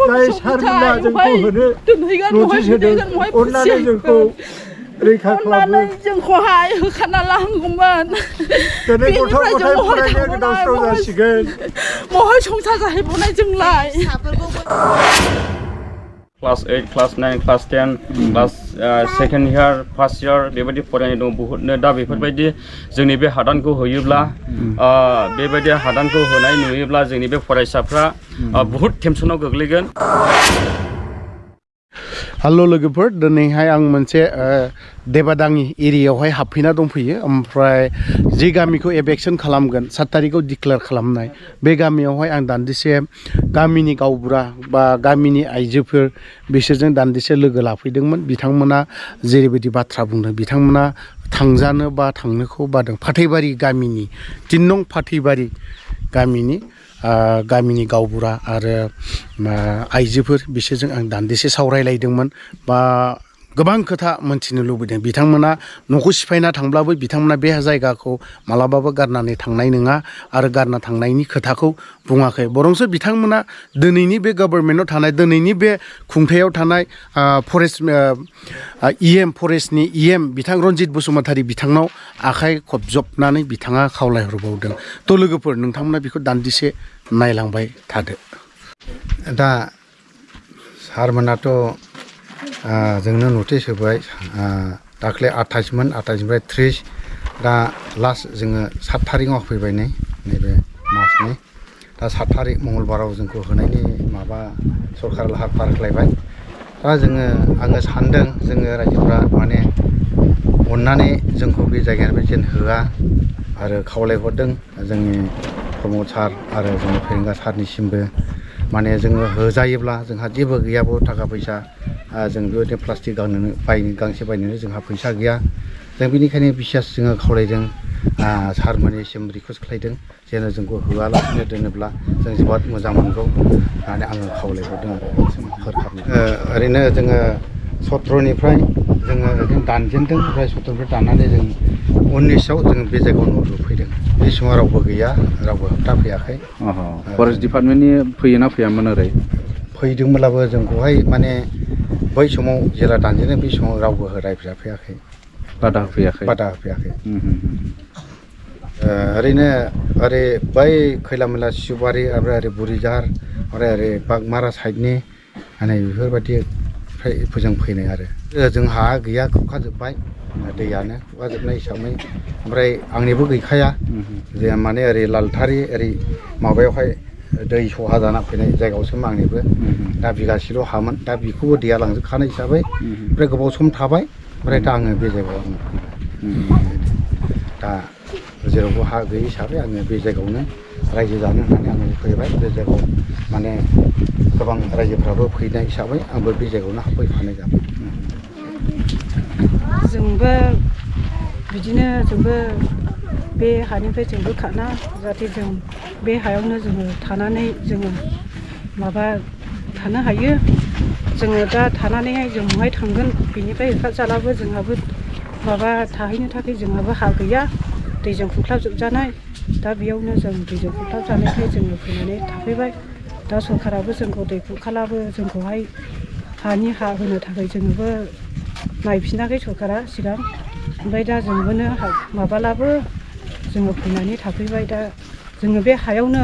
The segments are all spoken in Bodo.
जाय सारमोना जोंखौ होनो नोटिस होदों अननानै जोंखौ रैखा खालामनो जोंखौहाय होखाना लांगौमोन दिनै गथ' गथाय फरायनाया गोदाव सोराव जासिगोन महाय संसार जाहैबावनाय जोंलाय class 8 class 9 class 10 class second year first year बेबायदि फरायनाय दं बहुतनो दा बेफोरबायदि जोंनि बे हादानखौ होयोब्ला बेबायदि हादानखौ होनाय नुयोब्ला जोंनि बे फरायसाफ्रा बहुत टेनसनाव गोग्लैगोन हेलो लोगोफोर दिनैहाय आं मोनसे देबादाङि एरियायावहाय हाबफैना दंफैयो ओमफ्राय जि गामिखौ एभेक्सन खालामगोन 7 तारिखआव डिक्लेयार खालामनाय बे गामियावहाय आं दान्दिसे गामिनि गावबुरा बा गामिनि आइजोफोर बिसोरजों दान्दिसे लोगो लाफैदोंमोन बिथांमोना जेरैबायदि बाथ्रा बुंदों बिथांमोना थांजानो बा थांनोखौ बादों फाथैबारि गामिनि 3 नं फाथैबारि गामिनि गावबुरा आरो आइजोफोर बिसोरजों आं दान्दिसे सावरायलायदोंमोन बा गोबां खोथा मोनथिनो लुबैदों बिथांमोना न'खौ सिफायना थांब्लाबो बिथांमोना बे जायगाखौ मालाबाबो गारनानै थांनाय नङा आरो गारना थांनायनि खोथाखौ बुङाखै बरंसो बिथांमोना दिनैनि बे गभर्नमेन्टआव थानाय दिनैनि बे खुंथायाव थानाय फरेस्टनि इएम बिथां रनजित बसुमतारी बिथांनाव आखाइ खबजबनानै बिथाङा खावलायहरबावदों थ' लोगोफोर नोंथांमोना बेखौ दान्दिसे नायलांबाय थादो दा सारमोनाथ' जोंनो नटिस होबाय दाख्लै 28मोन 28निफ्राय 30 दा लास्ट जोङो 7 तारिखआव फैबाय नैबे मासनि दा 7 तारिख मंगलबाराव जोंखौ होनायनि माबा सरकार लाहार फाहार खालायबाय दा आङो सानदों जोङो रायजोफ्रा माने अननानै जोंखौ बे जायगानिफ्राय जेन होआ आरो खावलायहरदों जोंनि प्रमद सार आरो जोंनि फेरेंगा सारनिसिमबो माने जोङो होजायोब्ला जोंहा जेबो गैयाबो थाखा फैसा जों बेबायदिनो प्लास्टिक गांसे बायनोनो जोंहा फैसा गैया जों बेनिखायनो बिसेस जोङो खावलायदों सारमोननिसिम रिकुवेस्ट खालायदों जेन जोंखौ होआलासिनो दोनोब्ला जों जोबोद मोजां मोनगौ होननानै आङो खावलायहरदों आरो हरखाबै ओरैनो जोङो 17निफ्राय जोङो ओरैनो दानजेनदों ओमफ्राय 17निफ्राय दाननानै जों 19आव जों बे जायगायाव न' लुफैदों बे समाव रावबो गैया रावबो होबथाफैयाखै फरेस्ट डिपार्टमेन्टनि फैयोना फैयामोन ओरै फैदोंब्लाबो जोंखौहाय माने बै समाव जेला दानजेनो बे समाव रावबो रायफैयाखै बादा होफैयाखै ओरैनो ओरै बै खैलामैला सिसुबारि ओमफ्राय ओरै बुरिजार ओमफ्राय ओरै बागमारा साइडनि माने बेफोरबायदि जों फैनाय आरो जोंहा गैया खुरखाजोब्बाय दैयानो खुरखाजोबनाय हिसाबै ओमफ्राय आंनिबो गैखाया जे माने ओरै लालथारि ओरै माबायावहाय दै सहा जाना फैनाय जायगायावसो आंनिबो दा बिगासेल' हामोन दा बेखौबो दैया लांजोबखानाय हिसाबै ओमफ्राय गोबाव सम थाबाय ओमफ्राय दा आङो बे जायगायाव दा जेरावबो हा गैयै हिसाबै आङो बे जायगायावनो रायजो जानो होननानै आङो फैबाय बे जायगायाव माने गोबां रायजोफ्राबो फैनाय हिसाबै आंबो बे जायगायावनो हाबफैफानाय जाबाय जोंबो बिदिनो बे हानिफ्राय जोंबो खाना जाहाथे जों बे हायावनो जोङो थानानै जोङो माबा थानो हायो जोङो दा थानानैहाय जों बहाय थांगोन बेनिफ्राय ओंखारजालाबो जोंहाबो माबा थाहैनो थाखाय जोंहाबो हा गैया दैजों खुरख्लाबजोबजानाय दा बेयावनो जों दैजों खुरख्लाबजानायखाय जोङो फैनानै थाफैबाय दा सरकाराबो जोंखौ दै खुरखालाबो जोंखौहाय हानि हा होनो थाखाय जोङोबो नायफिनाखै सरकारा सिगां ओमफ्राय दा जोंबोनो माबालाबो जोङो फैनानै थाफैबाय दा जोङो बे हायावनो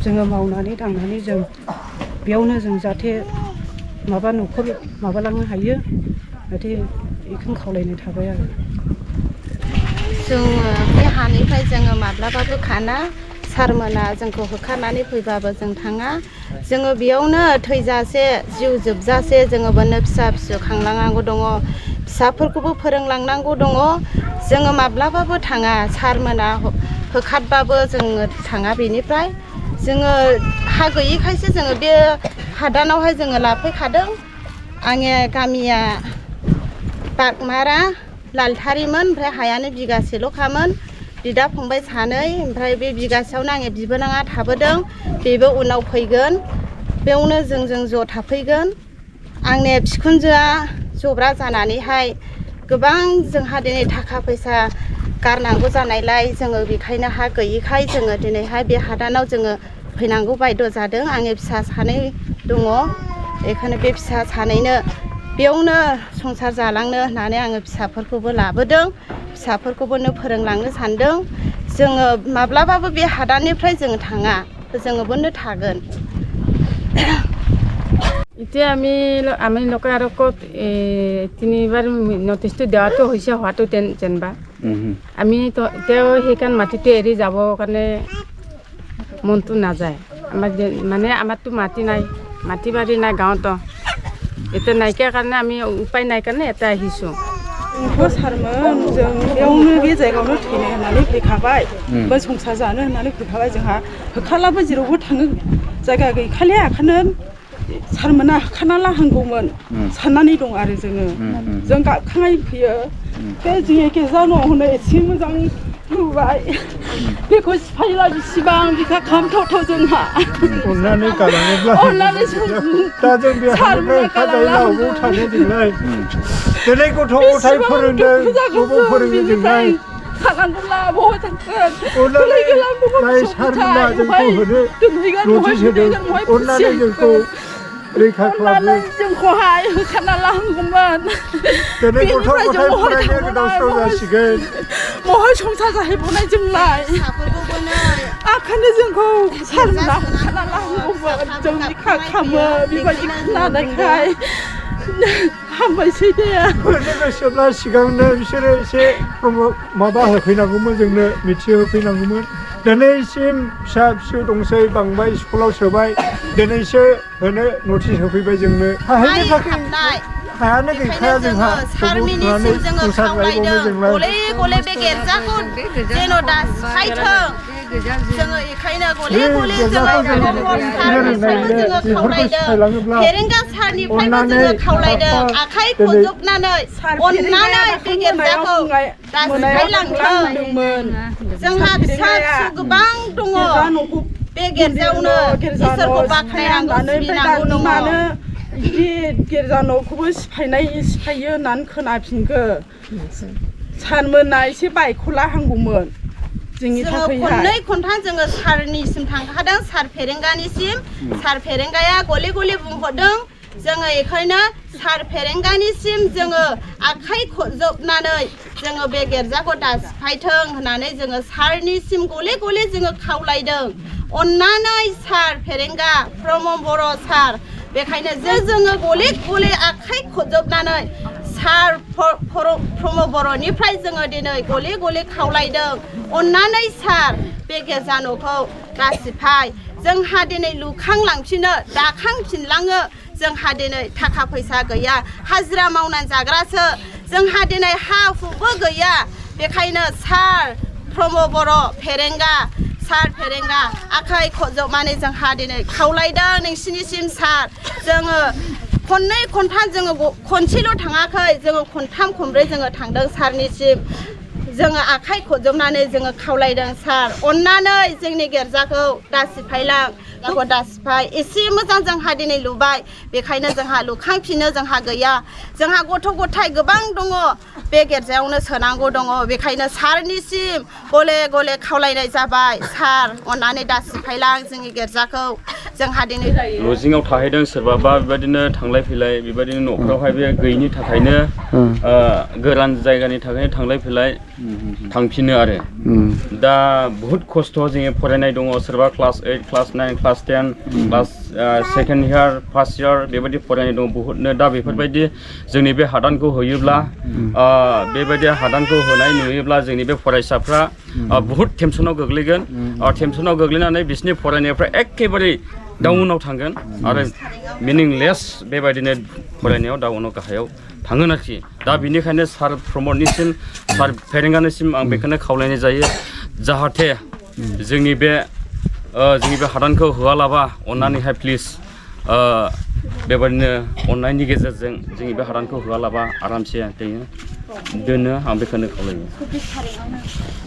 जोङो मावनानै दांनानै जों बेयावनो जों जाहाथे माबा न'खर माबालांनो हायो जाहाथे बेखौनो खावलायनाय थाबाय आरो जोङो बे हानिफ्राय जोङो माब्लाबाबो खाना सारमोना जोंखौ होखारनानै फैबाबो जों थाङा जोङो बेयावनो थैजासे जिउ जोबजासे जोङो बेनो फिसा फिसौ खांलांनांगौ दङ फिसाफोरखौबो फोरोंलांनांगौ दङ जोङो माब्लाबाबो थाङा सारमोना होखारबाबो जोङो थाङा बेनिफ्राय जोङो हा गैयैखायसो जोङो बे हादानावहाय जोङो लाफैखादों आंनि गामिया बागमारा लालथारिमोन ओमफ्राय हायानो बिगासेल'खामोन बिदा फंबाय सानै ओमफ्राय बे बिगासेयावनो आंनि बिबोनाङा थाबोदों बेबो उनाव फैगोन बेयावनो जों ज' थाफैगोन आंनि बिखुनजोआ जब्रा जानानैहाय गोबां जोंहा दिनै थाखा फैसा गारनांगौ जानायलाय जोङो बेखायनो हा गैयैखाय जोङो दिनैहाय बे हादानाव जोङो फैनांगौ बायद' जादों आंनि फिसा सानै दङ बेखायनो बे फिसा सानैनो बेयावनो संसार जालांनो होननानै आङो फिसाफोरखौबो लाबोदों फिसाफोरखौबो फोरोंलांनो सानदों जोङो माब्लाबाबो बे हादाननिफ्राय जोङो थाङा जोङो बनो थागोन এতিয়া আমি লোকে আৰু ক'ত তিনিবাৰ নটিচটো দিয়াটো হৈছে হোৱাটো যেনিবা আমি তেওঁ সেইকাৰণ মাটিটো এৰি যাবৰ কাৰণে মনটো নাযায় আমাৰ মানে আমাৰতো মাটি নাই মাটি বাৰী নাই গাঁৱত এতিয়া নাইকিয়া কাৰণে আমি উপায় নাই কাৰণে এটা আহিছোঁ सारमोन जों बेयावनो बे जायगायावनो थैनो होननानै फैखाबाय बा संसार जानो होननानै फैखाबाय जोंहा होखालाबो जेरावबो थाङो जायगा गैखालिया ओंखायनो सारमोना होखाना लाहांगौमोन साननानै दं आरो जों गाबखांनाय फैयो बे जोंनि गेजेराव हनै एसे मोजां नुबाय बेखौ सिफायला बेसेबां बिखा खामथावथाव जोंहा अननानै गालाङोब्ला दा जों बे हानिफ्राय खाजायलावबो थानो जोंलाय दिनै गथ' गथाय फोरोंदों बबाव फोरोङो जोंलाय खालामब्ला बहा थांगोन अननानै सारमोना जोंखौ होनो नटिस होदों अननानै जोंखौ रैखा खालामो जोंखौहाय होखाना लाहांगौमोन दिनै गथ' गथाय फरायनाया गोदाव सोराव जासिगोन महाय संसार जाहैबावनाय जोंलाय ओंखायनो जोंखौ सारमोना होखाना लाहांगौमोन जों बिखा खामो बेबायदि खोनानायखाय हामबायसै दे फोरनो गोसोब्ला सिगांनो बिसोरो एसे माबा होफैनांगौमोन जोंनो मिथिहोफैनांगौमोन दिनैसिम फिसा फिसौ दंसै बांबाय स्कुलाव सोबाय दिनैसो होनो नटिस होफैबाय जोंनो हाहैनो थाखाय हायानो गैखाया जोंहा सारमिनिसिम जोङो खावलायदों गले गले बे गेरजाखौ जेन' दा सिफायथों जोङो बेखायनो गले गले जोङो खावलायदों फेरेंगा सारनिफ्रायबो जोङो खावलायदों आखाइ खजबनानै अननानै बे गेरजाखौ दा सिफायलांथों जोंहा फिसा फिसौ गोबां दङ बे गेरजायावनो इसोरखौ बाख्नायनांगौ सिबिनांगौ दङ बिदि गिर्जा न'खौबो सिफायो होननानै खोनाफिनखो सारमोना एसे बाइकखौ लाहांगौमोन जोंनि थाखाय खननै खनथाम जोङो सारनिसिम थांखादों सार फेरेंगानिसिम सार फेरेंगाया गले गले बुंहरदों जोङो बेखायनो सार फेरेंगानिसिम जोङो आखाइ खजबनानै जोङो बे गेरजाखौ दा सिफायथों होननानै जोङो सारनिसिम गले गले जोङो खावलायदों अननानै सार फेरेंगा प्रमद बर' सार बेखायनो जोङो गले गले आखाइ खजबनानै सार प्रमद बर'निफ्राय जोङो दिनै गले गले खावलायदों अननानै सार बे गेरजा न'खौ दा सिफाय जोंहा दिनै लुखांलांफिनो दाखांफिनलाङो जोंहा दिनै थाखा फैसा गैया हाजिरा मावनानै जाग्रासो जोंहा दिनै हा हुबो गैया बेखायनो सार प्रमद बर' फेरेंगा सार फेरेंगा आखाइ खजबनानै जोंहा दिनै खावलायदों नोंसिनिसिम सार जोङो खननै खनथाम जोङो खनसेल' थाङाखै जोङो खनथाम खनब्रै जोङो थांदों सारनिसिम जोङो आखाइ खजबनानै जोङो खावलायदों सार अननानै जोंनि गेरजाखौ दा सिफायलां दा सिफाय एसे मोजां जोंहा दिनै लुबाय बेखायनो जोंहा लुखांफिनो जोंहा गैया जोंहा गथ' गथाय गोबां दङ बे गेरजायावनो सोनांगौ दङ बेखायनो सारनिसिम गले गले खावलायनाय जाबाय सार अननानै दा सिफायलां जोंनि गेरजाखौ जोंहा दिनै लजिंआव थाहैदों सोरबाबा बेबायदिनो थांलाय फैलाय बेबायदिनो न'फ्रावहाय बे गैयिनि थाखायनो गोरान जायगानि थाखायनो थांलाय फैलाय थांफिनो आरो दा बहुत खस्थ' जोङो फरायनाय दङ सोरबा class 8 class 9 class 10 class second year first year बेबायदि फरायनाय दङ बहुतनो दा बेफोरबायदि जोंनि बे हादानखौ होयोब्ला बेबायदि हादानखौ होनाय नुयोब्ला जोंनि बे फरायसाफ्रा बहुत टेनसनाव गोग्लैगोन टेनसनाव गोग्लैनानै बिसोरनि फरायनायफ्रा एखेबारे डाउनाव थांगोन आरो मिनिंलेस बेबायदिनो फरायनायाव डाउनाव गाहायाव थांगोन आरोखि दा बिनिखायनो सार प्रमदनिसिम सार फेरेंगानिसिम आं बेखौनो खावलायनाय जायो जाहाथे जोंनि बे हादानखौ होआलाबा अननानैहाय प्लिज बेबायदिनो अननायनि गेजेरजों जोंनि बे हादानखौ होआलाबा आरामसे दोनो आं बेखौनो खावलायो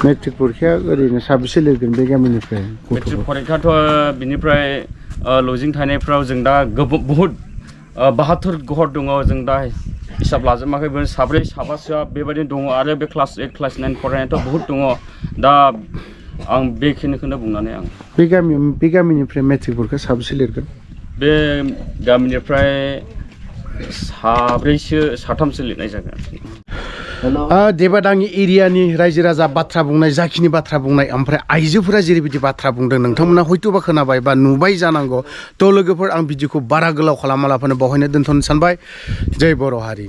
मेट्रिक परिखाया ओरैनो साबेसे लिरगोन बे गामिनिफ्राय मेट्रिक परिखायाथ' बिनिफ्राय लजिं थानायफ्राव जों दा बहुत 72 घर दङ जों दा हिसाब लाजोबाखै साब्रै साबासोआ बेबायदिनो दङ आरो बे क्लास 8 क्लास 9 फरायनायाथ' बहुत दङ दा आं बेखिनिखौनो बुंनानै आं बे गामिनिफ्राय मेट्रिकफोरखौ साबेसे लिरगोन बे गामिनिफ्राय साथामसो लिरनाय जागोन देबादाङि एरियानि रायजो राजा बाथ्रा बुंनाय जाखिनि बाथ्रा बुंनाय ओमफ्राय आइजोफोरा जेरैबायदि बाथ्रा बुंदों नोंथांमोना हयथ'बा खोनाबाय बा नुबाय जानांगौ थ' लोगोफोर आं भिडिअखौ बारा गोलाव खालामालाफानो बावहायनो दोनथ'नो सानबाय जय बर' हारि